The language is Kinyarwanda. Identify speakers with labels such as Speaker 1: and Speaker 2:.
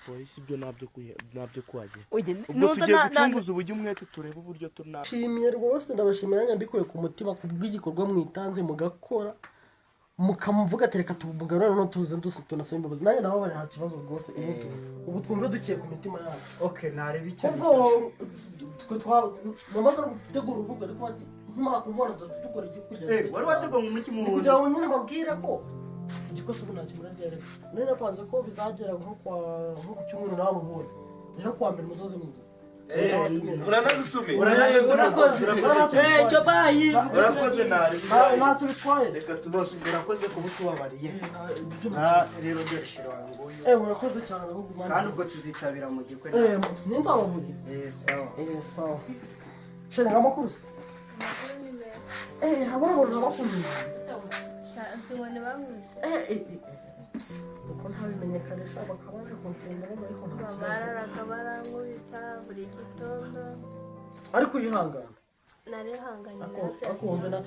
Speaker 1: Polisi ibyo ntabyo ntabyo kuhagera.
Speaker 2: Oye,
Speaker 1: Ubwo
Speaker 2: numva
Speaker 1: tugiye gucunguza uburyo umwete, turebe uburyo tuna.
Speaker 3: Nshimiye rwose, ndabashimira nanjye mbikuye ku mutima kubw'igikorwa mwitanze mugakora, mukamuvuga ati: "Reka tumugarure." Noneho tuze tunasaba imbabazi. Nanjye nababaye, nta kibazo rwose. Ubu twumve dukiye ku mitima yacu.
Speaker 4: Okay, nareba icyo.
Speaker 3: Ubwo twe namaze no gutegura urubuga, ariko ati nkimara kumubona dukora iki kugira ngo
Speaker 4: Wari wateguye mu muki mu
Speaker 3: kugira ngo nyine mbabwire ko igikosi ubu ntakimura ryereka. Nari napanze ko bizagera nko ku cyumweru nawe mubonye. Rero kuwa mbere muzoze mu
Speaker 1: Uranadutumiye.
Speaker 2: Urakoze. Cyo bayi.
Speaker 1: Urakoze, nareba.
Speaker 3: Ntacyo bitwaye.
Speaker 1: Reka tubose.
Speaker 4: Urakoze kuba utubabariye.
Speaker 3: Ibyo
Speaker 4: Ah, rero dore shira wawe nguyu.
Speaker 3: Murakoze cyane ahubwo Imana-
Speaker 4: Kandi ubwo tuzitabira mu gikwe.
Speaker 3: Ninzababuriye.
Speaker 4: Sawa.
Speaker 3: Sawa chérie, amakuru se? Habura abantu bakumbuye.
Speaker 5: Ubona bamwise.
Speaker 3: Uko ntabimenyekanisha bakaba baje kunsaba imbabazi, ariko nta kibazo.
Speaker 5: Bararaga barankubita buri gitondo.
Speaker 3: Ariko uyihangana.
Speaker 5: Narihanganye.
Speaker 3: Ariko wumve na